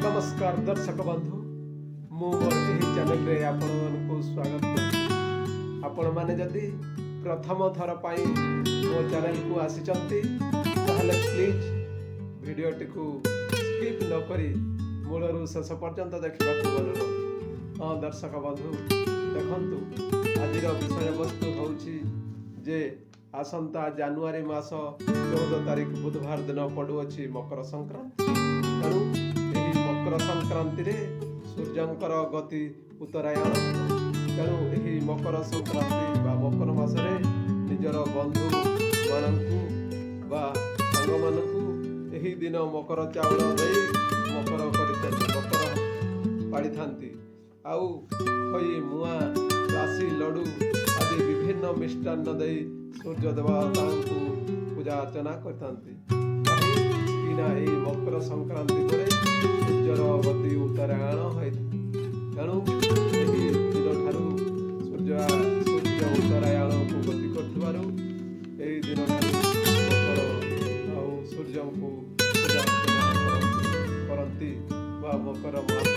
ନମସ୍କାର ଦର୍ଶକ ବନ୍ଧୁ, ମୁଁ ମୋର ଏହି ଚ୍ୟାନେଲରେ ଆପଣମାନଙ୍କୁ ସ୍ୱାଗତ କରୁଛି। ଆପଣମାନେ ଯଦି ପ୍ରଥମ ଥର ପାଇଁ ମୋ ଚ୍ୟାନେଲକୁ ଆସିଛନ୍ତି, ତାହେଲେ ପ୍ଲିଜ୍ ଭିଡ଼ିଓଟିକୁ ସ୍କିପ୍ ନ କରି ମୂଳରୁ ଶେଷ ପର୍ଯ୍ୟନ୍ତ ଦେଖିବାକୁ ଅନୁରୋଧ। ହଁ ଦର୍ଶକ ବନ୍ଧୁ, ଦେଖନ୍ତୁ, ଆଜିର ବିଷୟବସ୍ତୁ ହେଉଛି ଯେ ଆସନ୍ତା ଜାନୁଆରୀ ମାସ 14 ତାରିଖ ବୁଧବାର ଦିନ ପଡ଼ୁଅଛି ମକର ସଂକ୍ରାନ୍ତି। ତେଣୁ ଏହି ମକର ସଂକ୍ରାନ୍ତିରେ ସୂର୍ଯ୍ୟଙ୍କର ଗତି ଉତ୍ତରାୟଣ ହେବ। ତେଣୁ ଏହି ମକର ସଂକ୍ରାନ୍ତି ବା ମକର ମାସରେ ନିଜର ବନ୍ଧୁମାନଙ୍କୁ ବା ସାଙ୍ଗମାନଙ୍କୁ ଏହି ଦିନ ମକର ଚାଉଳ ଦେଇ ମକର କରିଥାନ୍ତି, ମକର ପାଳିଥାନ୍ତି। ଆଉ ଖଇ, ମୁଆଁ, ରାଶି ଲଡ଼ୁ ଆଦି ବିଭିନ୍ନ ମିଷ୍ଟାନ୍ନ ଦେଇ ସୂର୍ଯ୍ୟ ଦେବତାଙ୍କୁ ପୂଜା ଅର୍ଚ୍ଚନା କରିଥାନ୍ତି। କାହିଁକି ନା ଏହି ମକର ସଂକ୍ରାନ୍ତି ପରେ ସୂର୍ଯ୍ୟର ଗତି ଉତ୍ତରାୟଣ ହୋଇଥାଏ। ତେଣୁ ଏହି ଦିନଠାରୁ ସୂର୍ଯ୍ୟ ଉତ୍ତରାୟଣକୁ ଗତି କରୁଥିବାରୁ ଏହି ଦିନଠାରୁ ମକର ଆଉ ସୂର୍ଯ୍ୟଙ୍କୁ ପୂଜା ଅର୍ଚ୍ଚନା କରନ୍ତି ବା ମକର ମାସ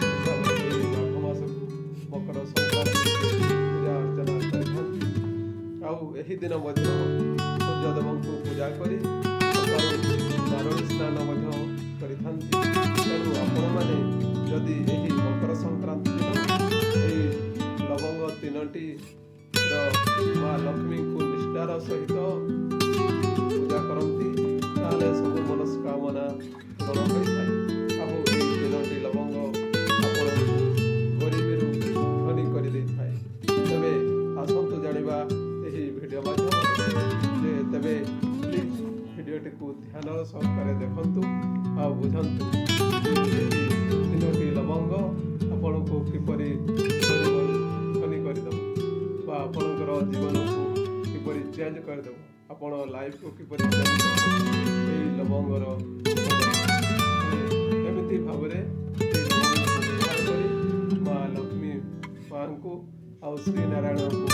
ହିସାବରେ ଏହି ମାଘ ମାସକୁ ମକର ସଂକ୍ରାନ୍ତି ପୂଜା ଅର୍ଚ୍ଚନା କରିଥାନ୍ତି। ଆଉ ଏହି ଦିନ ମଧ୍ୟ ସୂର୍ଯ୍ୟଦେବଙ୍କୁ ପୂଜା କରି ସକାଳୁ ବାରୁଣୀ ସ୍ନାନ ମଧ୍ୟ କରିଥାନ୍ତି। ତେଣୁ ଆପଣମାନେ ଯଦି ଏହି ମକର ସଂକ୍ରାନ୍ତି ଦିନ ଏହି ଲବଙ୍ଗ ତିନୋଟିର ମା ଲକ୍ଷ୍ମୀଙ୍କୁ ନିଷ୍ଠାର ସହିତ ପୂଜା କରନ୍ତି, ତାହେଲେ ସବୁ ମନସ୍କାମନା ପୂରଣ ହୋଇଥାଏ। ଆଉ ଏହି ତିନୋଟି ଲବଙ୍ଗ ଆପଣଙ୍କୁ ଗରିବୀରୁ ଧନୀ କରିଦେଇଥାଏ। ତେବେ ଆସନ୍ତୁ ଜାଣିବା ଏହି ଭିଡ଼ିଓ ମାଧ୍ୟମରେ ଯେ, ତେବେ ପ୍ଲିଜ୍ ଭିଡ଼ିଓଟିକୁ ଧ୍ୟାନର ସହକାରେ ଦେଖନ୍ତୁ ଆଉ ବୁଝନ୍ତୁ ଯେ ଏହି ତିନୋଟି ଲବଙ୍ଗ ଆପଣଙ୍କୁ କିପରି ଗରିବରୁ ଧନୀ କରିଦେବ ବା ଆପଣଙ୍କର ଜୀବନକୁ କିପରି ଚେଞ୍ଜ କରିଦେବ, ଆପଣ ଲାଇଫକୁ କିପରି ଚେଞ୍ଜ କରିଦେବ ଏହି ଲବଙ୍ଗର। ଏମିତି ଭାବରେ ଏହି ଲବଙ୍ଗକୁ ବ୍ୟବହାର କରି ମା ଲକ୍ଷ୍ମୀ ମାଙ୍କୁ ଆଉ ଶ୍ରୀ ନାରାୟଣଙ୍କୁ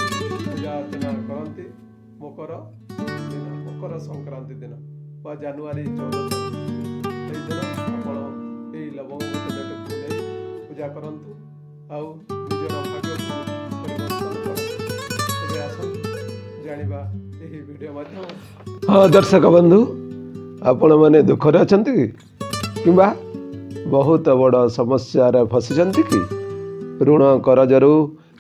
ପୂଜା ଅର୍ଚ୍ଚନା କରନ୍ତି ମକର ଦିନ, ମକର ସଂକ୍ରାନ୍ତି ଦିନ ବା ଜାନୁଆରୀ 14 ତାରିଖ। ସେଇଦିନ ଆପଣ ଏହି ଲବଙ୍ଗ ତିନୋଟିକୁ ନେଇ ପୂଜା କରନ୍ତୁ ଆଉ ନିଜର ଭାଗ୍ୟକୁ ପରିବର୍ତ୍ତନ କରନ୍ତୁ। ତେବେ ଆସନ୍ତୁ ଜାଣିବା ଏହି ଭିଡ଼ିଓ ମାଧ୍ୟମରେ। ହଁ ଦର୍ଶକ ବନ୍ଧୁ, ଆପଣମାନେ ଦୁଃଖରେ ଅଛନ୍ତି କି କିମ୍ବା ବହୁତ ବଡ଼ ସମସ୍ୟାରେ ଫସିଛନ୍ତି କି? ଋଣ କରଜରୁ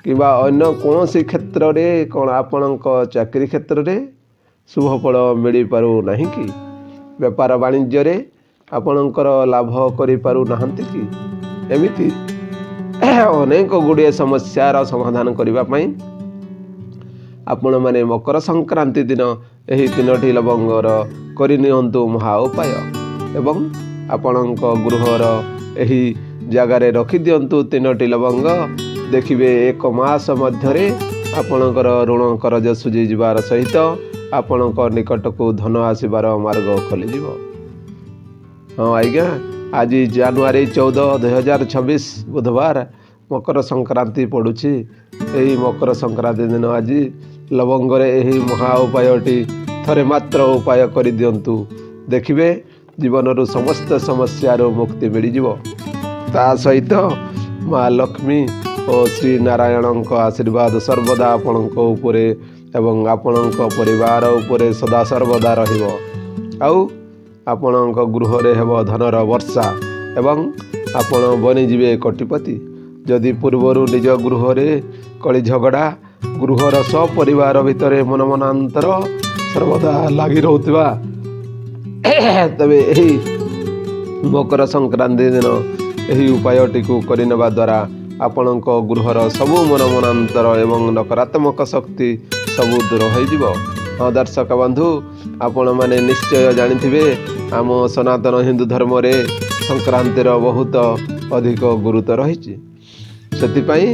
କିମ୍ବା ଅନ୍ୟ କୌଣସି କ୍ଷେତ୍ରରେ କ'ଣ ଆପଣଙ୍କ ଚାକିରି କ୍ଷେତ୍ରରେ ଶୁଭଫଳ ମିଳିପାରୁନାହିଁ କି? ବେପାର ବାଣିଜ୍ୟରେ ଆପଣଙ୍କର ଲାଭ କରିପାରୁନାହାନ୍ତି କି? ଏମିତି ଅନେକ ଗୁଡ଼ିଏ ସମସ୍ୟାର ସମାଧାନ କରିବା ପାଇଁ ଆପଣମାନେ ମକର ସଂକ୍ରାନ୍ତି ଦିନ ଏହି ତିନୋଟି ଲବଙ୍ଗର କରିନିଅନ୍ତୁ ମହା ଉପାୟ ଏବଂ ଆପଣଙ୍କ ଗୃହର ଏହି ଜାଗାରେ ରଖିଦିଅନ୍ତୁ ତିନୋଟି ଲବଙ୍ଗ। ଦେଖିବେ, ଏକ ମାସ ମଧ୍ୟରେ ଆପଣଙ୍କର ଋଣ କରଜ ସୁଝିଯିବାର ସହିତ ଆପଣଙ୍କ ନିକଟକୁ ଧନ ଆସିବାର ମାର୍ଗ ଖୋଲିଯିବ। ହଁ ଆଜ୍ଞା, ଆଜି ଜାନୁଆରୀ 14 2026 ବୁଧବାର ମକର ସଂକ୍ରାନ୍ତି ପଡ଼ୁଛି। ଏହି ମକର ସଂକ୍ରାନ୍ତି ଦିନ ଆଜି ଲବଙ୍ଗରେ ଏହି ମହା ଉପାୟଟି ଥରେ ମାତ୍ର ଉପାୟ କରିଦିଅନ୍ତୁ। ଦେଖିବେ, ଜୀବନରୁ ସମସ୍ତ ସମସ୍ୟାରୁ ମୁକ୍ତି ମିଳିଯିବ। ତା ସହିତ ମା ଲକ୍ଷ୍ମୀ ଓ ଶ୍ରୀ ନାରାୟଣଙ୍କ ଆଶୀର୍ବାଦ ସର୍ବଦା ଆପଣଙ୍କ ଉପରେ ଏବଂ ଆପଣଙ୍କ ପରିବାର ଉପରେ ସଦା ସର୍ବଦା ରହିବ। ଆଉ ଆପଣଙ୍କ ଗୃହରେ ହେବ ଧନର ବର୍ଷା ଏବଂ ଆପଣ ବନିଯିବେ କୋଟିପତି। ଯଦି ପୂର୍ବରୁ ନିଜ ଗୃହରେ କଳି ଝଗଡ଼ା, ଗୃହର ସପରିବାର ଭିତରେ ମନମନାନ୍ତର ସର୍ବଦା ଲାଗି ରହୁଥିବା, ତେବେ ଏହି ମକର ସଂକ୍ରାନ୍ତି ଦିନ ଏହି ଉପାୟଟିକୁ କରିନେବା ଦ୍ୱାରା ଆପଣଙ୍କ ଗୃହର ସବୁ ମନମନାନ୍ତର ଏବଂ ନକାରାତ୍ମକ ଶକ୍ତି ସବୁ ଦୂର ହୋଇଯିବ। ହଁ ଦର୍ଶକ ବନ୍ଧୁ, ଆପଣମାନେ ନିଶ୍ଚୟ ଜାଣିଥିବେ, ଆମ ସନାତନ ହିନ୍ଦୁ ଧର୍ମରେ ସଂକ୍ରାନ୍ତିର ବହୁତ ଅଧିକ ଗୁରୁତ୍ୱ ରହିଛି। ସେଥିପାଇଁ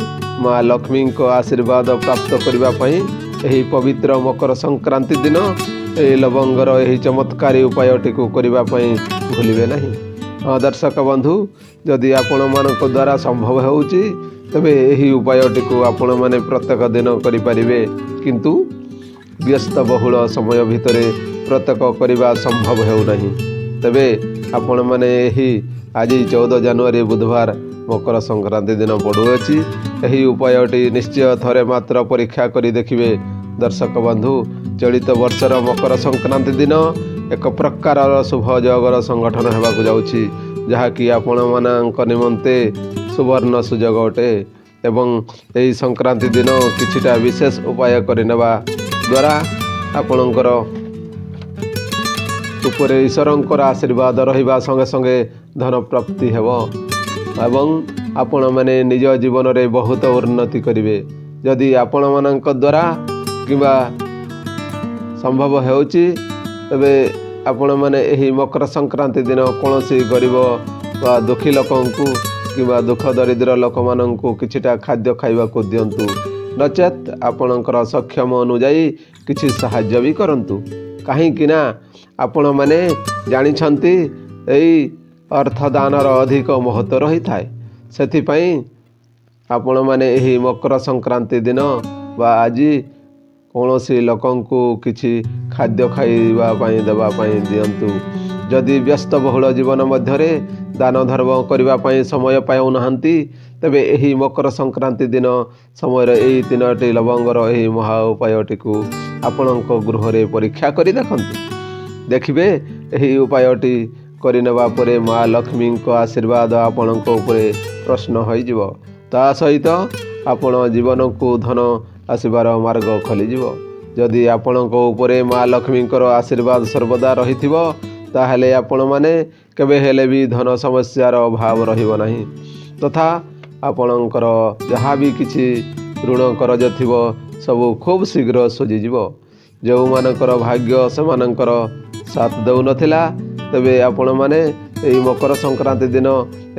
ମା ଲକ୍ଷ୍ମୀଙ୍କ ଆଶୀର୍ବାଦ ପ୍ରାପ୍ତ କରିବା ପାଇଁ ଏହି ପବିତ୍ର ମକର ସଂକ୍ରାନ୍ତି ଦିନ ଏହି ଲବଙ୍ଗର ଏହି ଚମତ୍କାରୀ ଉପାୟଟିକୁ କରିବା ପାଇଁ ଭୁଲିବେ ନାହିଁ। ହଁ ଦର୍ଶକ ବନ୍ଧୁ, ଯଦି ଆପଣମାନଙ୍କ ଦ୍ୱାରା ସମ୍ଭବ ହେଉଛି, ତେବେ ଏହି ଉପାୟଟିକୁ ଆପଣମାନେ ପ୍ରତ୍ୟେକ ଦିନ କରିପାରିବେ। କିନ୍ତୁ ବ୍ୟସ୍ତବହୁଳ ସମୟ ଭିତରେ ପ୍ରତ୍ୟେକ କରିବା ସମ୍ଭବ ହେଉନାହିଁ, ତେବେ ଆପଣମାନେ ଏହି ଆଜି 14 ଜାନୁଆରୀ ବୁଧବାର ମକର ସଂକ୍ରାନ୍ତି ଦିନ ପଡ଼ୁଅଛି। ଏହି ଉପାୟଟି ନିଶ୍ଚୟ ଥରେ ମାତ୍ର ପରୀକ୍ଷା କରି ଦେଖିବେ। ଦର୍ଶକ ବନ୍ଧୁ, ଚଳିତ ବର୍ଷର ମକର ସଂକ୍ରାନ୍ତି ଦିନ ଏକ ପ୍ରକାରର ଶୁଭ ଯୋଗର ସଂଗଠନ ହେବାକୁ ଯାଉଛି, ଯାହାକି ଆପଣମାନଙ୍କ ନିମନ୍ତେ ସୁବର୍ଣ୍ଣ ସୁଯୋଗ ଅଟେ। ଏବଂ ଏହି ସଂକ୍ରାନ୍ତି ଦିନ କିଛିଟା ବିଶେଷ ଉପାୟ କରିନେବା ଦ୍ୱାରା ଆପଣଙ୍କର ଉପରେ ଈଶ୍ୱରଙ୍କର ଆଶୀର୍ବାଦ ରହିବା ସଙ୍ଗେ ସଙ୍ଗେ ଧନ ପ୍ରାପ୍ତି ହେବ ଏବଂ ଆପଣମାନେ ନିଜ ଜୀବନରେ ବହୁତ ଉନ୍ନତି କରିବେ। ଯଦି ଆପଣମାନଙ୍କ ଦ୍ୱାରା କିମ୍ବା ସମ୍ଭବ ହେଉଛି, ତେବେ ଆପଣମାନେ ଏହି ମକର ସଂକ୍ରାନ୍ତି ଦିନ କୌଣସି ଗରିବ ବା ଦୁଃଖୀ ଲୋକଙ୍କୁ କିମ୍ବା ଦୁଃଖ ଦରିଦ୍ର ଲୋକମାନଙ୍କୁ କିଛିଟା ଖାଦ୍ୟ ଖାଇବାକୁ ଦିଅନ୍ତୁ, ନଚେତ୍ ଆପଣଙ୍କର ସକ୍ଷମ ଅନୁଯାୟୀ କିଛି ସାହାଯ୍ୟ ବି କରନ୍ତୁ। କାହିଁକି ନା ଆପଣମାନେ ଜାଣିଛନ୍ତି, ଏଇ ଅର୍ଥଦାନର ଅଧିକ ମହତ୍ତ୍ୱ ରହିଥାଏ। ସେଥିପାଇଁ ଆପଣମାନେ ଏହି ମକର ସଂକ୍ରାନ୍ତି ଦିନ ବା ଆଜି କୌଣସି ଲୋକଙ୍କୁ କିଛି ଖାଦ୍ୟ ଖାଇବା ପାଇଁ ଦେବା ପାଇଁ ଦିଅନ୍ତୁ। ଯଦି ବ୍ୟସ୍ତବହୁଳ ଜୀବନ ମଧ୍ୟରେ ଦାନ ଧର୍ମ କରିବା ପାଇଁ ସମୟ ପାଉନାହାନ୍ତି, ତେବେ ଏହି ମକର ସଂକ୍ରାନ୍ତି ଦିନ ସମୟରେ ଏହି ତିନୋଟି ଲବଙ୍ଗର ଏହି ମହା ଉପାୟଟିକୁ ଆପଣଙ୍କ ଗୃହରେ ପରୀକ୍ଷା କରି ଦେଖନ୍ତୁ। ଦେଖିବେ, ଏହି ଉପାୟଟି କରିନେବା ପରେ ମା ଲକ୍ଷ୍ମୀଙ୍କ ଆଶୀର୍ବାଦ ଆପଣଙ୍କ ଉପରେ ପ୍ରସନ୍ନ ହୋଇଯିବ। ତା ସହିତ ଆପଣ ଜୀବନକୁ ଧନ ଆସିବାର ମାର୍ଗ ଖୋଲିଯିବ। ଯଦି ଆପଣଙ୍କ ଉପରେ ମା ଲକ୍ଷ୍ମୀଙ୍କର ଆଶୀର୍ବାଦ ସର୍ବଦା ରହିଥିବ, ତାହେଲେ ଆପଣମାନେ କେବେ ହେଲେ ବି ଧନ ସମସ୍ୟାର ଅଭାବ ରହିବ ନାହିଁ, ତଥା ଆପଣଙ୍କର ଯାହା ବି କିଛି ଋଣ କରଜ ଥିବ ସବୁ ଖୁବ୍ ଶୀଘ୍ର ସୁଝିଯିବ। ଯେଉଁମାନଙ୍କର ଭାଗ୍ୟ ସେମାନଙ୍କର ସାଥ ଦେଉନଥିଲା, ତେବେ ଆପଣମାନେ ଏହି ମକର ସଂକ୍ରାନ୍ତି ଦିନ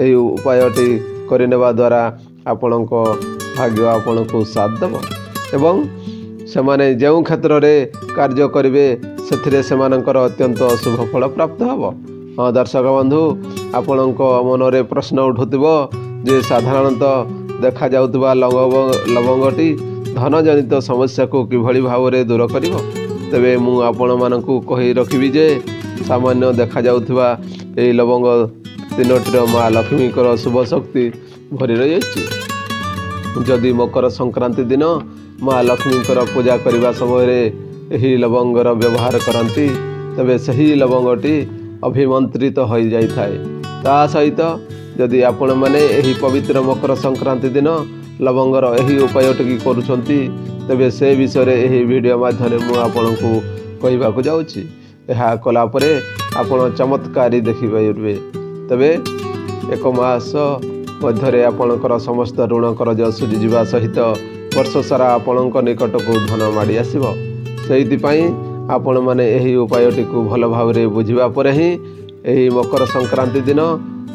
ଏହି ଉପାୟଟି କରିନେବା ଦ୍ୱାରା ଆପଣଙ୍କ ଭାଗ୍ୟ ଆପଣଙ୍କୁ ସାଥ ଦେବ ଏବଂ ସେମାନେ ଯେଉଁ କ୍ଷେତ୍ରରେ କାର୍ଯ୍ୟ କରିବେ ସେଥିରେ ସେମାନଙ୍କର ଅତ୍ୟନ୍ତ ଶୁଭ ଫଳ ପ୍ରାପ୍ତ ହେବ। ହଁ ଦର୍ଶକ ବନ୍ଧୁ, ଆପଣଙ୍କ ମନରେ ପ୍ରଶ୍ନ ଉଠୁଥିବ ଯେ ସାଧାରଣତଃ ଦେଖାଯାଉଥିବା ଲବଙ୍ଗଟି ଧନଜନିତ ସମସ୍ୟାକୁ କିଭଳି ଭାବରେ ଦୂର କରିବ? ତେବେ ମୁଁ ଆପଣମାନଙ୍କୁ କହି ରଖିବି ଯେ ସାମାନ୍ୟ ଦେଖାଯାଉଥିବା ଏହି ଲବଙ୍ଗ ତିନୋଟିର ମା ଲକ୍ଷ୍ମୀଙ୍କର ଶୁଭ ଶକ୍ତି ଭରି ରହିଅଛି। ଯଦି ମକର ସଂକ୍ରାନ୍ତି ଦିନ ମା ଲକ୍ଷ୍ମୀଙ୍କର ପୂଜା କରିବା ସମୟରେ ଏହି ଲବଙ୍ଗର ବ୍ୟବହାର କରନ୍ତି, ତେବେ ସେହି ଲବଙ୍ଗଟି ଅଭିମନ୍ତ୍ରିତ ହୋଇଯାଇଥାଏ। ତା ସହିତ ଯଦି ଆପଣମାନେ ଏହି ପବିତ୍ର ମକର ସଂକ୍ରାନ୍ତି ଦିନ ଲବଙ୍ଗର ଏହି ଉପାୟଟିକି କରୁଛନ୍ତି, ତେବେ ସେ ବିଷୟରେ ଏହି ଭିଡ଼ିଓ ମାଧ୍ୟମରେ ମୁଁ ଆପଣଙ୍କୁ କହିବାକୁ ଯାଉଛି। ଏହା କଲା ପରେ ଆପଣ ଚମତ୍କାରୀ ଦେଖିପାରିବେ। ତେବେ ଏକ ମାସ ମଧ୍ୟରେ ଆପଣଙ୍କର ସମସ୍ତ ଋଣ କରଜ ସୁଝିଯିବା ସହିତ ବର୍ଷ ସାରା ଆପଣଙ୍କ ନିକଟକୁ ଧନ ମାଡ଼ି ଆସିବ। ସେଇଥିପାଇଁ ଆପଣମାନେ ଏହି ଉପାୟଟିକୁ ଭଲ ଭାବରେ ବୁଝିବା ପରେ ହିଁ ଏହି ମକର ସଂକ୍ରାନ୍ତି ଦିନ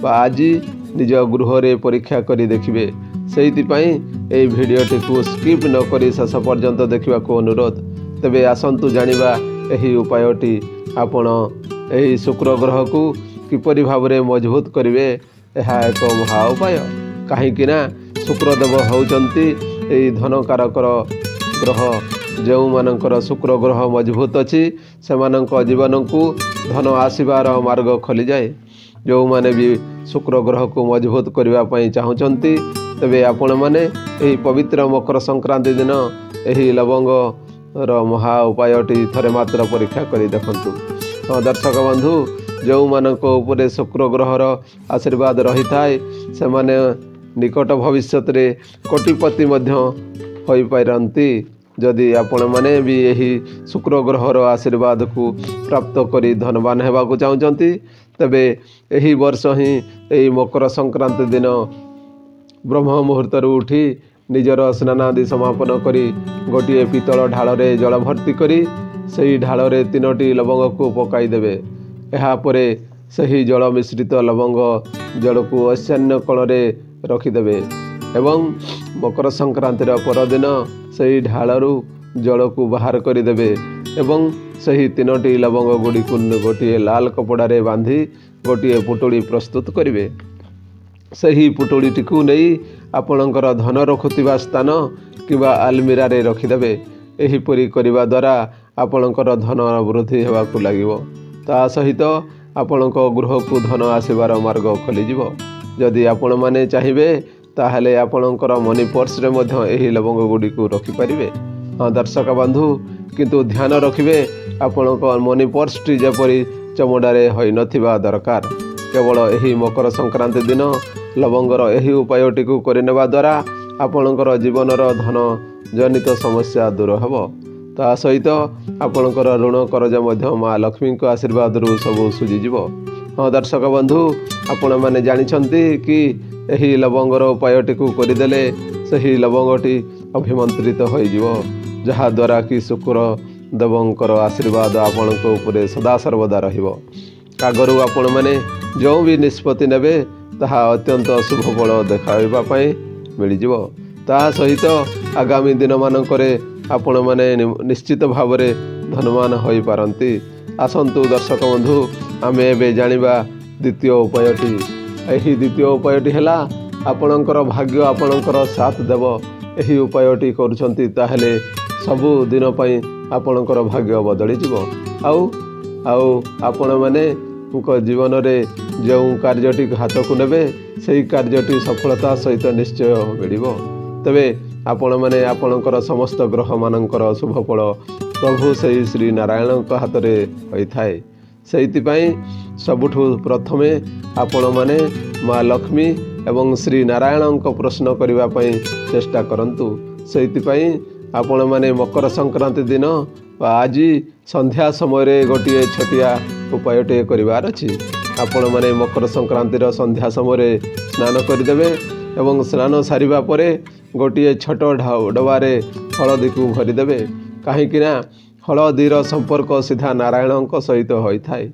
ବା ଆଜି ନିଜ ଗୃହରେ ପରୀକ୍ଷା କରି ଦେଖିବେ। ସେଇଥିପାଇଁ ଏହି ଭିଡ଼ିଓଟିକୁ ସ୍କିପ୍ ନ କରି ଶେଷ ପର୍ଯ୍ୟନ୍ତ ଦେଖିବାକୁ ଅନୁରୋଧ। ତେବେ ଆସନ୍ତୁ ଜାଣିବା ଏହି ଉପାୟଟି ଆପଣ ଏହି ଶୁକ୍ର ଗ୍ରହକୁ କିପରି ଭାବରେ ମଜବୁତ କରିବେ। ଏହା ଏକ ମହା ଉପାୟ, କାହିଁକି ନା ଶୁକ୍ରଦେବ ହେଉଛନ୍ତି ଏହି ଧନକାରକର ଗ୍ରହ। ଯେଉଁମାନଙ୍କର ଶୁକ୍ର ଗ୍ରହ ମଜବୁତ ଅଛି, ସେମାନଙ୍କ ଜୀବନକୁ ଧନ ଆସିବାର ମାର୍ଗ ଖୋଲିଯାଏ। ଯେଉଁମାନେ ବି ଶୁକ୍ର ଗ୍ରହକୁ ମଜବୁତ କରିବା ପାଇଁ ଚାହୁଁଛନ୍ତି, ତେବେ ଆପଣମାନେ ଏହି ପବିତ୍ର ମକର ସଂକ୍ରାନ୍ତି ଦିନ ଏହି ଲବଙ୍ଗର ମହା ଉପାୟଟି ଥରେ ମାତ୍ର ପରୀକ୍ଷା କରି ଦେଖନ୍ତୁ। ହଁ ଦର୍ଶକ ବନ୍ଧୁ, ଯେଉଁମାନଙ୍କ ଉପରେ ଶୁକ୍ର ଗ୍ରହର ଆଶୀର୍ବାଦ ରହିଥାଏ, ସେମାନେ ନିକଟ ଭବିଷ୍ୟତରେ କୋଟିପତି ମଧ୍ୟ ହୋଇପାରନ୍ତି। ଯଦି ଆପଣମାନେ ବି ଏହି ଶୁକ୍ର ଗ୍ରହର ଆଶୀର୍ବାଦକୁ ପ୍ରାପ୍ତ କରି ଧନବାନ ହେବାକୁ ଚାହୁଁଛନ୍ତି, ତେବେ ଏହି ବର୍ଷ ହିଁ ଏହି ମକର ସଂକ୍ରାନ୍ତି ଦିନ ବ୍ରହ୍ମ ମୁହୂର୍ତ୍ତରୁ ଉଠି ନିଜର ସ୍ନାନାଦି ସମାପନ କରି ଗୋଟିଏ ପିତ୍ତଳ ଢାଳରେ ଜଳ ଭର୍ତ୍ତି କରି ସେହି ଢାଳରେ ତିନୋଟି ଲବଙ୍ଗକୁ ପକାଇଦେବେ। ଏହାପରେ ସେହି ଜଳ ମିଶ୍ରିତ ଲବଙ୍ଗ ଜଳକୁ ଐଶାନ୍ୟ କୋଣରେ ରଖିଦେବେ ଏବଂ ମକର ସଂକ୍ରାନ୍ତିର ପରଦିନ ସେହି ଢାଳରୁ ଜଳକୁ ବାହାର କରିଦେବେ ଏବଂ ସେହି ତିନୋଟି ଲବଙ୍ଗ ଗୁଡ଼ିକୁ ଗୋଟିଏ ଲାଲ କପଡ଼ାରେ ବାନ୍ଧି ଗୋଟିଏ ପୁଟୁଳି ପ୍ରସ୍ତୁତ କରିବେ। ସେହି ପୁଟୁଳିଟିକୁ ନେଇ ଆପଣଙ୍କର ଧନ ରଖୁଥିବା ସ୍ଥାନ କିମ୍ବା ଆଲମିରାରେ ରଖିଦେବେ। ଏହିପରି କରିବା ଦ୍ୱାରା ଆପଣଙ୍କର ଧନ ବୃଦ୍ଧି ହେବାକୁ ଲାଗିବ। ତା ସହିତ ଆପଣଙ୍କ ଗୃହକୁ ଧନ ଆସିବାର ମାର୍ଗ ଖୋଲିଯିବ। ଯଦି ଆପଣମାନେ ଚାହିଁବେ, ତାହେଲେ ଆପଣଙ୍କର ମନି ପର୍ସରେ ମଧ୍ୟ ଏହି ଲବଙ୍ଗ ଗୁଡ଼ିକୁ ରଖିପାରିବେ। ହଁ ଦର୍ଶକ ବନ୍ଧୁ, କିନ୍ତୁ ଧ୍ୟାନ ରଖିବେ, ଆପଣଙ୍କ ମନି ପର୍ସଟି ଯେପରି ଚମଡ଼ାରେ ହୋଇନଥିବା ଦରକାର। କେବଳ ଏହି ମକର ସଂକ୍ରାନ୍ତି ଦିନ ଲବଙ୍ଗର ଏହି ଉପାୟଟିକୁ କରିନେବା ଦ୍ୱାରା ଆପଣଙ୍କର ଜୀବନର ଧନ ଜନିତ ସମସ୍ୟା ଦୂର ହେବ। ତା ସହିତ ଆପଣଙ୍କର ଋଣ କରଜ ମଧ୍ୟ ମା ଲକ୍ଷ୍ମୀଙ୍କ ଆଶୀର୍ବାଦରୁ ସବୁ ସୁଝିଯିବ। ହଁ ଦର୍ଶକ ବନ୍ଧୁ, ଆପଣମାନେ ଜାଣିଛନ୍ତି କି ଏହି ଲବଙ୍ଗର ଉପାୟଟିକୁ କରିଦେଲେ ସେହି ଲବଙ୍ଗଟି ଅଭିମନ୍ତ୍ରିତ ହୋଇଯିବ, ଯାହାଦ୍ୱାରା କି ଶୁକ୍ର ଦେବଙ୍କର ଆଶୀର୍ବାଦ ଆପଣଙ୍କ ଉପରେ ସଦାସର୍ବଦା ରହିବ। ଆଗରୁ ଆପଣମାନେ ଯେଉଁ ବି ନିଷ୍ପତ୍ତି ନେବେ, ତାହା ଅତ୍ୟନ୍ତ ଶୁଭ ଫଳ ଦେଖାଇବା ପାଇଁ ମିଳିଯିବ। ତା ସହିତ ଆଗାମୀ ଦିନମାନଙ୍କରେ ଆପଣମାନେ ନିଶ୍ଚିତ ଭାବରେ ଧନବାନ ହୋଇପାରନ୍ତି। ଆସନ୍ତୁ ଦର୍ଶକ ବନ୍ଧୁ, ଆମେ ଏବେ ଜାଣିବା ଦ୍ୱିତୀୟ ଉପାୟଟି। ଏହି ଦ୍ୱିତୀୟ ଉପାୟଟି ହେଲା, ଆପଣଙ୍କର ଭାଗ୍ୟ ଆପଣଙ୍କର ସାଥ ଦେବ। ଏହି ଉପାୟଟି କରୁଛନ୍ତି, ତାହେଲେ ସବୁ ଦିନ ପାଇଁ ଆପଣଙ୍କର ଭାଗ୍ୟ ବଦଳିଯିବ। ଆଉ ଆପଣମାନେଙ୍କ ଜୀବନରେ ଯେଉଁ କାର୍ଯ୍ୟଟି ହାତକୁ ନେବେ, ସେହି କାର୍ଯ୍ୟଟି ସଫଳତା ସହିତ ନିଶ୍ଚୟ ମିଳିବ। ତେବେ ଆପଣମାନେ ଆପଣଙ୍କର ସମସ୍ତ ଗ୍ରହମାନଙ୍କର ଶୁଭଫଳ ପ୍ରଭୁ ସେଇ ଶ୍ରୀ ନାରାୟଣଙ୍କ ହାତରେ ହୋଇଥାଏ। ସେଇଥିପାଇଁ ସବୁଠୁ ପ୍ରଥମେ ଆପଣମାନେ ମା ଲକ୍ଷ୍ମୀ ଏବଂ ଶ୍ରୀ ନାରାୟଣଙ୍କ ପ୍ରସନ୍ନ କରିବା ପାଇଁ ଚେଷ୍ଟା କରନ୍ତୁ। ସେଇଥିପାଇଁ ଆପଣମାନେ ମକର ସଂକ୍ରାନ୍ତି ଦିନ ବା ଆଜି ସନ୍ଧ୍ୟା ସମୟରେ ଗୋଟିଏ ଛୋଟିଆ ଉପାୟଟିଏ କରିବାର ଅଛି। ଆପଣମାନେ ମକର ସଂକ୍ରାନ୍ତିର ସନ୍ଧ୍ୟା ସମୟରେ ସ୍ନାନ କରିଦେବେ ଏବଂ ସ୍ନାନ ସାରିବା ପରେ ଗୋଟିଏ ଛୋଟ ଡବାରେ ହଳଦୀକୁ ଭରିଦେବେ, କାହିଁକିନା ହଳଦୀର ସମ୍ପର୍କ ସିଧା ନାରାୟଣଙ୍କ ସହିତ ହୋଇଥାଏ।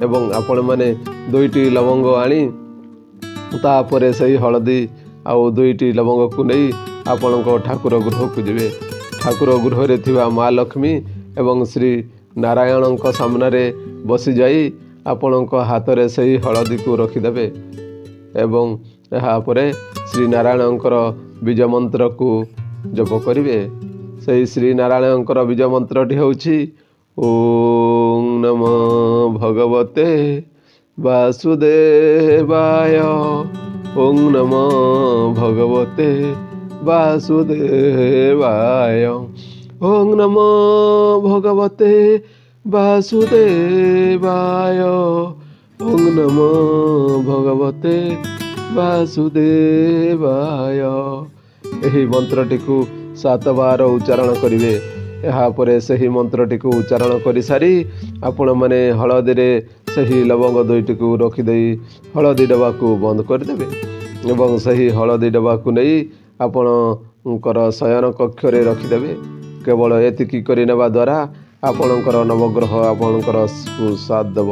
ଏବଂ ଆପଣମାନେ ଦୁଇଟି ଲବଙ୍ଗ ଆଣି ତାପରେ ସେହି ହଳଦୀ ଆଉ ଦୁଇଟି ଲବଙ୍ଗକୁ ନେଇ ଆପଣଙ୍କ ଠାକୁର ଗୃହକୁ ଯିବେ। ଠାକୁର ଗୃହରେ ଥିବା ମା ଲକ୍ଷ୍ମୀ ଏବଂ ଶ୍ରୀ ନାରାୟଣଙ୍କ ସାମ୍ନାରେ ବସିଯାଇ ଆପଣଙ୍କ ହାତରେ ସେହି ହଳଦୀକୁ ରଖିଦେବେ ଏବଂ ଏହାପରେ ଶ୍ରୀ ନାରାୟଣଙ୍କର ବୀଜ ମନ୍ତ୍ରକୁ ଜପ କରିବେ। ସେହି ଶ୍ରୀ ନାରାୟଣଙ୍କର ବୀଜ ମନ୍ତ୍ରଟି ହେଉଛି, ଓଁ ନମଃ ଭଗବତେ ବାସୁଦେବାୟ, ଓଁ ନମଃ ଭଗବତେ ବାସୁଦେବାୟ, ଓଁ ନମଃ ଭଗବତେ ବାସୁଦେବାୟ, ଓଁ ନମଃ ଭଗବତେ ବାସୁଦେବାୟ। ଏହି ମନ୍ତ୍ରଟିକୁ ସାତ ବାର ଉଚ୍ଚାରଣ କରିବେ। ଏହାପରେ ସେହି ମନ୍ତ୍ରଟିକୁ ଉଚ୍ଚାରଣ କରିସାରି ଆପଣମାନେ ହଳଦୀରେ ସେହି ଲବଙ୍ଗ ଦୁଇଟିକୁ ରଖିଦେଇ ହଳଦୀ ଡବାକୁ ବନ୍ଦ କରିଦେବେ ଏବଂ ସେହି ହଳଦୀ ଡବାକୁ ନେଇ ଆପଣଙ୍କର ଶୟନ କକ୍ଷରେ ରଖିଦେବେ। କେବଳ ଏତିକି କରିନେବା ଦ୍ୱାରା ଆପଣଙ୍କର ନବଗ୍ରହ ଆପଣଙ୍କର ସାଥ ଦେବ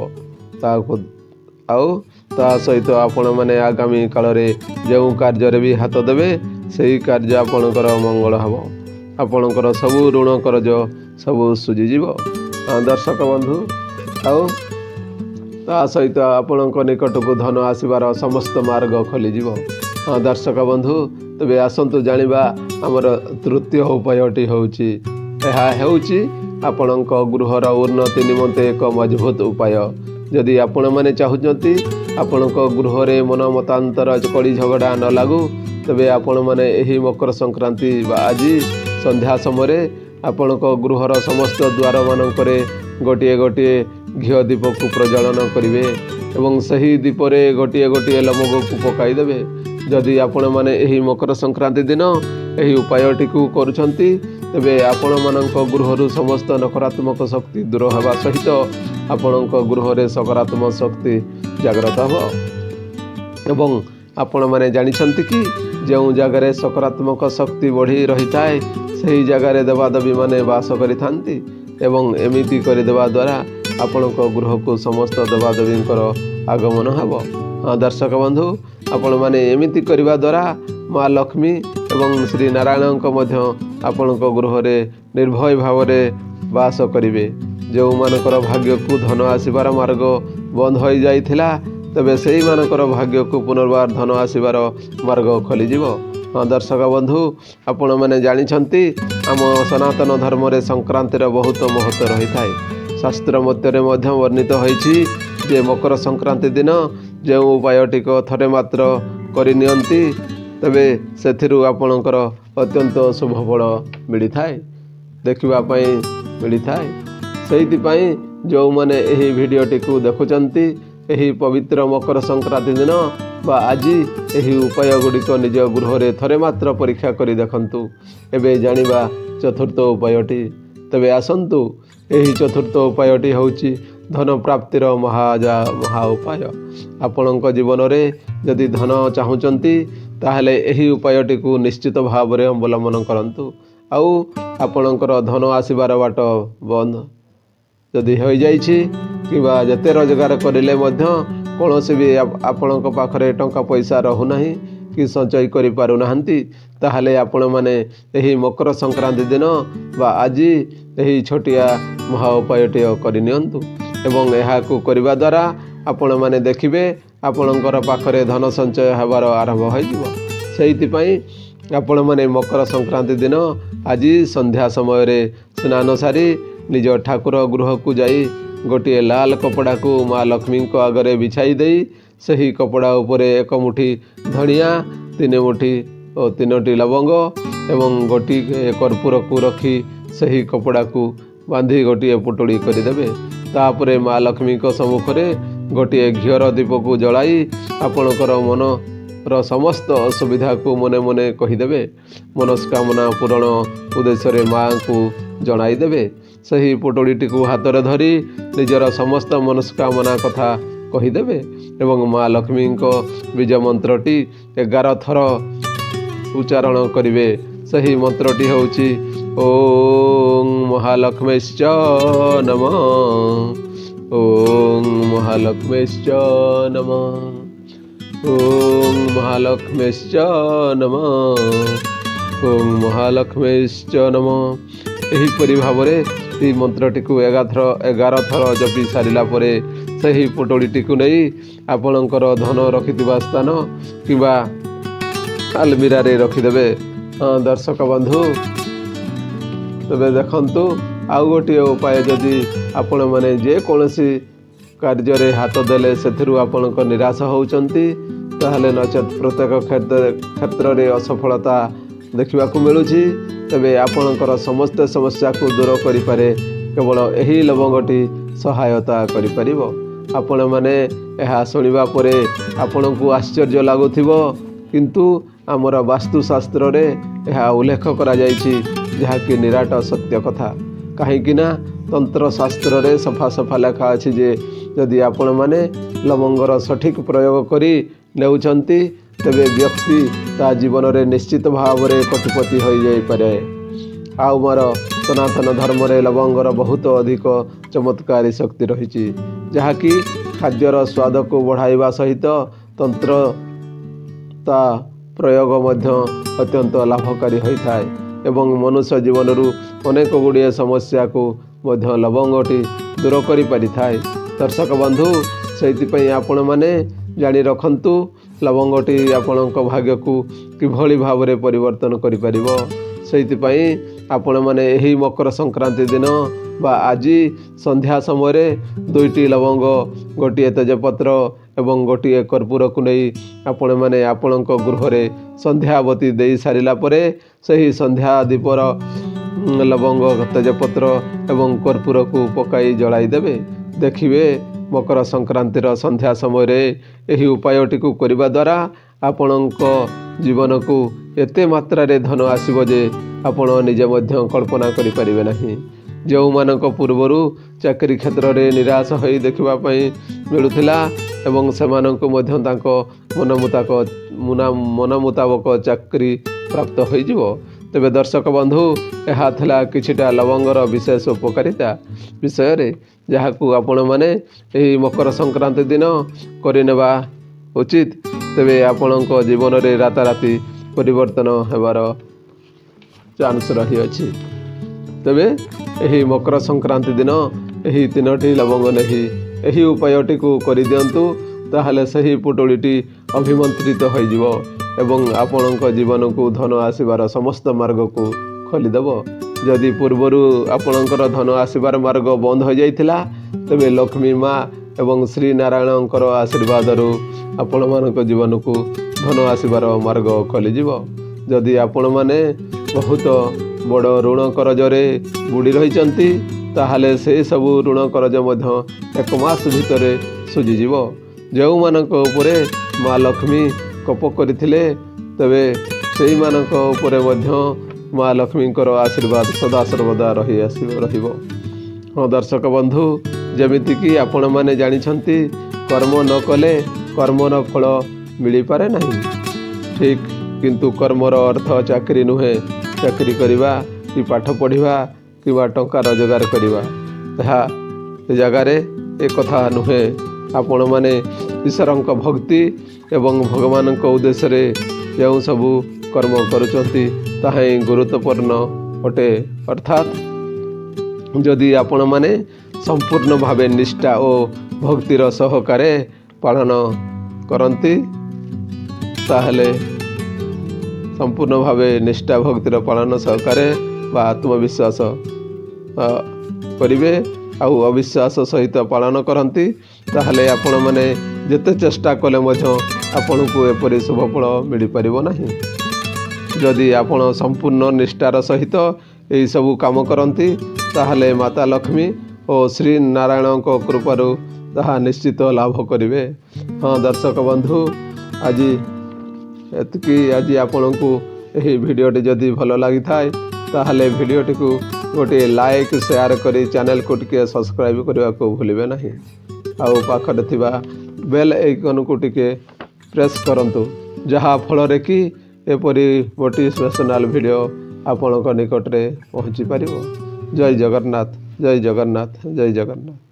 ତାକୁ। ଆଉ ତା ସହିତ ଆପଣମାନେ ଆଗାମୀ କାଳରେ ଯେଉଁ କାର୍ଯ୍ୟରେ ବି ହାତ ଦେବେ, ସେହି କାର୍ଯ୍ୟ ଆପଣଙ୍କର ମଙ୍ଗଳ ହେବ। ଆପଣଙ୍କର ସବୁ ଋଣ କରଜ ସବୁ ସୁଝିଯିବ। ଦର୍ଶକ ବନ୍ଧୁ, ଆଉ ତା ସହିତ ଆପଣଙ୍କ ନିକଟକୁ ଧନ ଆସିବାର ସମସ୍ତ ମାର୍ଗ ଖୋଲିଯିବ। ହଁ ଦର୍ଶକ ବନ୍ଧୁ, ତେବେ ଆସନ୍ତୁ ଜାଣିବା ଆମର ତୃତୀୟ ଉପାୟଟି ହେଉଛି। ଏହା ହେଉଛି ଆପଣଙ୍କ ଗୃହର ଉନ୍ନତି ନିମନ୍ତେ ଏକ ମଜବୁତ ଉପାୟ। ଯଦି ଆପଣମାନେ ଚାହୁଁଛନ୍ତି ଆପଣଙ୍କ ଗୃହରେ ମନ ମତାନ୍ତର, କଳି ଝଗଡ଼ା ନ ଲାଗୁ, ତେବେ ଆପଣମାନେ ଏହି ମକର ସଂକ୍ରାନ୍ତି ବା ଆଜି ସନ୍ଧ୍ୟା ସମୟରେ ଆପଣଙ୍କ ଗୃହର ସମସ୍ତ ଦ୍ୱାରମାନଙ୍କରେ ଗୋଟିଏ ଗୋଟିଏ ଘିଅ ଦୀପକୁ ପ୍ରଜ୍ୱଳନ କରିବେ ଏବଂ ସେହି ଦୀପରେ ଗୋଟିଏ ଗୋଟିଏ ଲବଙ୍ଗକୁ ପକାଇଦେବେ। ଯଦି ଆପଣମାନେ ଏହି ମକର ସଂକ୍ରାନ୍ତି ଦିନ ଏହି ଉପାୟଟିକୁ କରୁଛନ୍ତି, ତେବେ ଆପଣମାନଙ୍କ ଗୃହରୁ ସମସ୍ତ ନକାରାତ୍ମକ ଶକ୍ତି ଦୂର ହେବା ସହିତ ଆପଣଙ୍କ ଗୃହରେ ସକାରାତ୍ମକ ଶକ୍ତି ଜାଗ୍ରତ ହେବ। ଏବଂ ଆପଣମାନେ ଜାଣିଛନ୍ତି କି, ଯେଉଁ ଜାଗାରେ ସକାରାତ୍ମକ ଶକ୍ତି ବଢ଼ି ରହିଥାଏ, ସେହି ଜାଗାରେ ଦେବାଦେବୀମାନେ ବାସ କରିଥାନ୍ତି। ଏବଂ ଏମିତି କରିଦେବା ଦ୍ୱାରା ଆପଣଙ୍କ ଗୃହକୁ ସମସ୍ତ ଦେବାଦେବୀଙ୍କର ଆଗମନ ହେବ। ହଁ ଦର୍ଶକ ବନ୍ଧୁ, ଆପଣମାନେ ଏମିତି କରିବା ଦ୍ୱାରା ମା ଲକ୍ଷ୍ମୀ ଏବଂ ଶ୍ରୀ ନାରାୟଣଙ୍କ ମଧ୍ୟ ଆପଣଙ୍କ ଗୃହରେ ନିର୍ଭୟ ଭାବରେ ବାସ କରିବେ। ଯେଉଁମାନଙ୍କର ଭାଗ୍ୟକୁ ଧନ ଆସିବାର ମାର୍ଗ ବନ୍ଦ ହୋଇଯାଇଥିଲା, ତେବେ ସେଇମାନଙ୍କର ଭାଗ୍ୟକୁ ପୁନର୍ବାର ଧନ ଆସିବାର ମାର୍ଗ ଖୋଲିଯିବ। ହଁ ଦର୍ଶକ ବନ୍ଧୁ, ଆପଣମାନେ ଜାଣିଛନ୍ତି, ଆମ ସନାତନ ଧର୍ମରେ ସଂକ୍ରାନ୍ତିର ବହୁତ ମହତ୍ତ୍ୱ ରହିଥାଏ। ଶାସ୍ତ୍ର ମତରେ ମଧ୍ୟ ବର୍ଣ୍ଣିତ ହୋଇଛି ଯେ ମକର ସଂକ୍ରାନ୍ତି ଦିନ ଯେଉଁ ଉପାୟଟିକ ଥରେ ମାତ୍ର କରିନିଅନ୍ତି, ତେବେ ସେଥିରୁ ଆପଣଙ୍କର ଅତ୍ୟନ୍ତ ଶୁଭ ଫଳ ମିଳିଥାଏ, ଦେଖିବା ପାଇଁ ମିଳିଥାଏ। ସେଇଥିପାଇଁ ଯେଉଁମାନେ ଏହି ଭିଡ଼ିଓଟିକୁ ଦେଖୁଛନ୍ତି, ଏହି ପବିତ୍ର ମକର ସଂକ୍ରାନ୍ତି ଦିନ ବା ଆଜି ଏହି ଉପାୟ ଗୁଡ଼ିକ ନିଜ ଗୃହରେ ଥରେ ମାତ୍ର ପରୀକ୍ଷା କରି ଦେଖନ୍ତୁ। ଏବେ ଜାଣିବା ଚତୁର୍ଥ ଉପାୟଟି। ତେବେ ଆସନ୍ତୁ, ଏହି ଚତୁର୍ଥ ଉପାୟଟି ହେଉଛି ଧନ ପ୍ରାପ୍ତିର ମହା ଉପାୟ। ଆପଣଙ୍କ ଜୀବନରେ ଯଦି ଧନ ଚାହୁଁଛନ୍ତି, ତାହେଲେ ଏହି ଉପାୟଟିକୁ ନିଶ୍ଚିତ ଭାବରେ ଅବଲମ୍ବନ କରନ୍ତୁ। ଆଉ ଆପଣଙ୍କର ଧନ ଆସିବାର ବାଟ ବନ୍ଦ ଯଦି ହୋଇଯାଇଛି କିମ୍ବା ଯେତେ ରୋଜଗାର କରିଲେ ମଧ୍ୟ କୌଣସି ବି ଆପଣଙ୍କ ପାଖରେ ଟଙ୍କା ପଇସା ରହୁନାହିଁ କି ସଞ୍ଚୟ କରିପାରୁନାହାନ୍ତି, ତାହେଲେ ଆପଣମାନେ ଏହି ମକର ସଂକ୍ରାନ୍ତି ଦିନ ବା ଆଜି ଏହି ଛୋଟିଆ ମହା ଉପାୟଟିଏ କରିନିଅନ୍ତୁ ଏବଂ ଏହାକୁ କରିବା ଦ୍ୱାରା ଆପଣମାନେ ଦେଖିବେ ଆପଣଙ୍କର ପାଖରେ ଧନ ସଞ୍ଚୟ ହେବାର ଆରମ୍ଭ ହୋଇଯିବ। ସେଇଥିପାଇଁ ଆପଣମାନେ ମକର ସଂକ୍ରାନ୍ତି ଦିନ ଆଜି ସନ୍ଧ୍ୟା ସମୟରେ ସ୍ନାନ ସାରି ନିଜ ଠାକୁର ଗୃହକୁ ଯାଇ ଗୋଟିଏ ଲାଲ କପଡ଼ାକୁ ମା ଲକ୍ଷ୍ମୀଙ୍କ ଆଗରେ ବିଛାଇ ଦେଇ ସେହି କପଡ଼ା ଉପରେ ଏକ ମୁଠି ଧଣିଆ, ତିନି ମୁଠି ଓ ତିନୋଟି ଲବଙ୍ଗ ଏବଂ ଗୋଟିଏ କର୍ପୂରକୁ ରଖି ସେହି କପଡ଼ାକୁ ବାନ୍ଧି ଗୋଟିଏ ପୁଟୁଳି କରିଦେବେ। ତାପରେ ମା ଲକ୍ଷ୍ମୀଙ୍କ ସମ୍ମୁଖରେ ଗୋଟିଏ ଘିଅର ଦୀପକୁ ଜଳାଇ ଆପଣଙ୍କର ମନର ସମସ୍ତ ଅସୁବିଧାକୁ ମନେ ମନେ କହିଦେବେ। ମନସ୍କାମନା ପୂରଣ ଉଦ୍ଦେଶ୍ୟରେ ମାଆଙ୍କୁ ଜଣାଇଦେବେ। ସେହି ପୁଟୁଳିଟିକୁ ହାତରେ ଧରି ନିଜର ସମସ୍ତ ମନସ୍କାମନା କଥା କହିଦେବେ ଏବଂ ମା ଲକ୍ଷ୍ମୀଙ୍କ ବୀଜ ମନ୍ତ୍ରଟି 11 ଥର ଉଚ୍ଚାରଣ କରିବେ। ସେହି ମନ୍ତ୍ରଟି ହେଉଛି ଓଁ ମହାଲକ୍ଷ୍ମୀଶ୍ଚ ନମଃ, ଓଁ ମହାଲକ୍ଷ୍ମୀଶ୍ଚ ନମଃ, ଓଁ ମହାଲକ୍ଷ୍ମୀଶ୍ଚ ନମଃ, ଓଁ ମହାଲକ୍ଷ୍ମୀଶ୍ଚ ନମଃ। ଏହିପରି ଭାବରେ ଏହି ମନ୍ତ୍ରଟିକୁ 11 ଥର ଜପି ସାରିଲା ପରେ ସେହି ପୁଟୁଳିଟିକୁ ନେଇ ଆପଣଙ୍କର ଧନ ରଖିଥିବା ସ୍ଥାନ କିମ୍ବା ଆଲମିରାରେ ରଖିଦେବେ। ହଁ ଦର୍ଶକ ବନ୍ଧୁ, ତେବେ ଦେଖନ୍ତୁ ଆଉ ଗୋଟିଏ ଉପାୟ। ଯଦି ଆପଣମାନେ ଯେକୌଣସି କାର୍ଯ୍ୟରେ ହାତ ଦେଲେ ସେଥିରୁ ଆପଣଙ୍କ ନିରାଶ ହେଉଛନ୍ତି, ତାହେଲେ ନଚେତ୍ ପ୍ରତ୍ୟେକ କ୍ଷେତ୍ରରେ ଅସଫଳତା ଦେଖିବାକୁ ମିଳୁଛି, ତେବେ ଆପଣଙ୍କର ସମସ୍ତ ସମସ୍ୟାକୁ ଦୂର କରିପାରେ କେବଳ ଏହି ଲବଙ୍ଗଟି ସହାୟତା କରିପାରିବ। ଆପଣମାନେ ଏହା ଶୁଣିବା ପରେ ଆପଣଙ୍କୁ ଆଶ୍ଚର୍ଯ୍ୟ ଲାଗୁଥିବ, କିନ୍ତୁ ଆମର ବାସ୍ତୁଶାସ୍ତ୍ରରେ ଏହା ଉଲ୍ଲେଖ କରାଯାଇଛି, ଯାହାକି ନିରାଟ ସତ୍ୟ କଥା। କାହିଁକି ନା ତନ୍ତ୍ରଶାସ୍ତ୍ରରେ ସଫା ସଫା ଲେଖା ଅଛି ଯେ ଯଦି ଆପଣମାନେ ଲବଙ୍ଗର ସଠିକ୍ ପ୍ରୟୋଗ କରି ନେଉଛନ୍ତି, ତେବେ ବ୍ୟକ୍ତି ତା ଜୀବନରେ ନିଶ୍ଚିତ ଭାବରେ କୋଟିପତି ହୋଇଯାଇପାରେ। ଆଉ ମୋର ସନାତନ ଧର୍ମରେ ଲବଙ୍ଗର ବହୁତ ଅଧିକ ଚମତ୍କାରୀ ଶକ୍ତି ରହିଛି, ଯାହାକି ଖାଦ୍ୟର ସ୍ୱାଦକୁ ବଢ଼ାଇବା ସହିତ ତନ୍ତ୍ର ତା ପ୍ରୟୋଗ ମଧ୍ୟ ଅତ୍ୟନ୍ତ ଲାଭକାରୀ ହୋଇଥାଏ ଏବଂ ମନୁଷ୍ୟ ଜୀବନରୁ ଅନେକ ଗୁଡ଼ିଏ ସମସ୍ୟାକୁ ମଧ୍ୟ ଲବଙ୍ଗଟି ଦୂର କରିପାରିଥାଏ। ଦର୍ଶକ ବନ୍ଧୁ, ସେଇଥିପାଇଁ ଆପଣମାନେ ଜାଣି ରଖନ୍ତୁ ଲବଙ୍ଗଟି ଆପଣଙ୍କ ଭାଗ୍ୟକୁ କିଭଳି ଭାବରେ ପରିବର୍ତ୍ତନ କରିପାରିବ। ସେଇଥିପାଇଁ ଆପଣମାନେ ଏହି ମକର ସଂକ୍ରାନ୍ତି ଦିନ ବା ଆଜି ସନ୍ଧ୍ୟା ସମୟରେ ଦୁଇଟି ଲବଙ୍ଗ, ଗୋଟିଏ ତେଜପତ୍ର ଏବଂ ଗୋଟିଏ କର୍ପୂରକୁ ନେଇ ଆପଣମାନେ ଆପଣଙ୍କ ଗୃହରେ ସନ୍ଧ୍ୟାବତୀ ଦେଇ ସାରିଲା ପରେ ସେହି ସନ୍ଧ୍ୟା ଦୀପର ଲବଙ୍ଗ, ତେଜପତ୍ର ଏବଂ କର୍ପୂରକୁ ପକାଇ ଜଳାଇ ଦେବେ। ଦେଖିବେ, ମକର ସଂକ୍ରାନ୍ତିର ସନ୍ଧ୍ୟା ସମୟରେ ଏହି ଉପାୟଟିକୁ କରିବା ଦ୍ୱାରା ଆପଣଙ୍କ ଜୀବନକୁ ଏତେ ମାତ୍ରାରେ ଧନ ଆସିବ ଯେ ଆପଣ ନିଜେ ମଧ୍ୟ କଳ୍ପନା କରିପାରିବେ ନାହିଁ। ଯେଉଁମାନଙ୍କ ପୂର୍ବରୁ ଚାକିରି କ୍ଷେତ୍ରରେ ନିରାଶ ହୋଇ ଦେଖିବା ପାଇଁ ମିଳୁଥିଲା ଏବଂ ସେମାନଙ୍କୁ ମଧ୍ୟ ତାଙ୍କ ମନ ମୁତାବକ ଚାକିରି ପ୍ରାପ୍ତ ହୋଇଯିବ। ତେବେ ଦର୍ଶକ ବନ୍ଧୁ, ଏହା ଥିଲା କିଛିଟା ଲବଙ୍ଗର ବିଶେଷ ଉପକାରିତା ବିଷୟରେ, ଯାହାକୁ ଆପଣମାନେ ଏହି ମକର ସଂକ୍ରାନ୍ତି ଦିନ କରିନେବା ଉଚିତ। ତେବେ ଆପଣଙ୍କ ଜୀବନରେ ରାତାରାତି ପରିବର୍ତ୍ତନ ହେବାର ଚାନ୍ସ ରହିଅଛି। ତେବେ ଏହି ମକର ସଂକ୍ରାନ୍ତି ଦିନ ଏହି ତିନୋଟି ଲବଙ୍ଗ ନେଇ ଏହି ଉପାୟଟିକୁ କରିଦିଅନ୍ତୁ, ତାହେଲେ ସେହି ପୁଟୁଳିଟି ଅଭିମନ୍ତ୍ରିତ ହୋଇଯିବ ଏବଂ ଆପଣଙ୍କ ଜୀବନକୁ ଧନ ଆସିବାର ସମସ୍ତ ମାର୍ଗକୁ ଖୋଲିଦେବ। ଯଦି ପୂର୍ବରୁ ଆପଣଙ୍କର ଧନ ଆସିବାର ମାର୍ଗ ବନ୍ଦ ହୋଇଯାଇଥିଲା, ତେବେ ଲକ୍ଷ୍ମୀ ମା ଏବଂ ଶ୍ରୀ ନାରାୟଣଙ୍କର ଆଶୀର୍ବାଦରୁ ଆପଣମାନଙ୍କ ଜୀବନକୁ ଧନ ଆସିବାର ମାର୍ଗ ଖୋଲିଯିବ। ଯଦି ଆପଣମାନେ ବହୁତ ବଡ଼ ଋଣ କରଜରେ ବୁଡ଼ି ରହିଛନ୍ତି, ତାହେଲେ ସେସବୁ ଋଣ କରଜ ମଧ୍ୟ ଏକ ମାସ ଭିତରେ ସୁଝିଯିବ। ଯେଉଁମାନଙ୍କ ଉପରେ ମା ଲକ୍ଷ୍ମୀ କୋପ କରିଥିଲେ, ତେବେ ସେଇମାନଙ୍କ ଉପରେ ମଧ୍ୟ ମା ଲକ୍ଷ୍ମୀଙ୍କର ଆଶୀର୍ବାଦ ସଦାସର୍ବଦା ରହି ଆସିବ, ରହିବ। ହଁ ଦର୍ଶକ ବନ୍ଧୁ, ଯେମିତିକି ଆପଣମାନେ ଜାଣିଛନ୍ତି, କର୍ମ ନ କଲେ କର୍ମର ଫଳ ମିଳିପାରେ ନାହିଁ। ଠିକ୍, କିନ୍ତୁ କର୍ମର ଅର୍ଥ ଚାକିରି ନୁହେଁ। ଚାକିରି କରିବା କି ପାଠ ପଢ଼ିବା କିମ୍ବା ଟଙ୍କା ରୋଜଗାର କରିବା, ଏହା ଏ ଜାଗାରେ ଏକଥା ନୁହେଁ। ଆପଣମାନେ ଈଶ୍ୱରଙ୍କ ଭକ୍ତି ଏବଂ ଭଗବାନଙ୍କ ଉଦ୍ଦେଶ୍ୟରେ ଯେଉଁ ସବୁ କର୍ମ କରୁଛନ୍ତି, ତାହା ହିଁ ଗୁରୁତ୍ୱପୂର୍ଣ୍ଣ ଅଟେ। ଅର୍ଥାତ୍ ଯଦି ଆପଣମାନେ ସମ୍ପୂର୍ଣ୍ଣ ଭାବେ ନିଷ୍ଠା ଓ ଭକ୍ତିର ସହକାରେ ପାଳନ କରନ୍ତି, ତାହେଲେ ସମ୍ପୂର୍ଣ୍ଣ ଭାବେ ନିଷ୍ଠା ଭକ୍ତିର ପାଳନ ସହକାରେ ବା ଆତ୍ମବିଶ୍ୱାସ କରିବେ ଆଉ ଅବିଶ୍ୱାସ ସହିତ ପାଳନ କରନ୍ତି, ତାହେଲେ ଆପଣମାନେ ଯେତେ ଚେଷ୍ଟା କଲେ ମଧ୍ୟ ଆପଣଙ୍କୁ ଏପରି ଶୁଭ ଫଳ ମିଳିପାରିବ ନାହିଁ। ଯଦି ଆପଣ ସମ୍ପୂର୍ଣ୍ଣ ନିଷ୍ଠାର ସହିତ ଏହିସବୁ କାମ କରନ୍ତି, ତାହେଲେ ମାତା ଲକ୍ଷ୍ମୀ ଓ ଶ୍ରୀ ନାରାୟଣଙ୍କ କୃପାରୁ ତାହା ନିଶ୍ଚିତ ଲାଭ କରିବେ। ହଁ ଦର୍ଶକ ବନ୍ଧୁ, ଆଜି ଏତିକି। ଆଜି ଆପଣଙ୍କୁ ଏହି ଭିଡ଼ିଓଟି ଯଦି ଭଲ ଲାଗିଥାଏ, ତାହେଲେ ଭିଡ଼ିଓଟିକୁ ଗୋଟିଏ ଲାଇକ୍, ସେୟାର କରି ଚ୍ୟାନେଲକୁ ଟିକିଏ ସବସ୍କ୍ରାଇବ୍ କରିବାକୁ ଭୁଲିବେ ନାହିଁ। ଆଉ ପାଖରେ ଥିବା ବେଲ୍ ଆଇକନ୍କୁ ଟିକେ ପ୍ରେସ୍ କରନ୍ତୁ, ଯାହାଫଳରେ କି ଏପରି ମୋଟିଭେସନାଲ୍ ଭିଡ଼ିଓ ଆପଣଙ୍କ ନିକଟରେ ପହଞ୍ଚି ପାରିବ। ଜୟ ଜଗନ୍ନାଥ, ଜୟ ଜଗନ୍ନାଥ, ଜୟ ଜଗନ୍ନାଥ।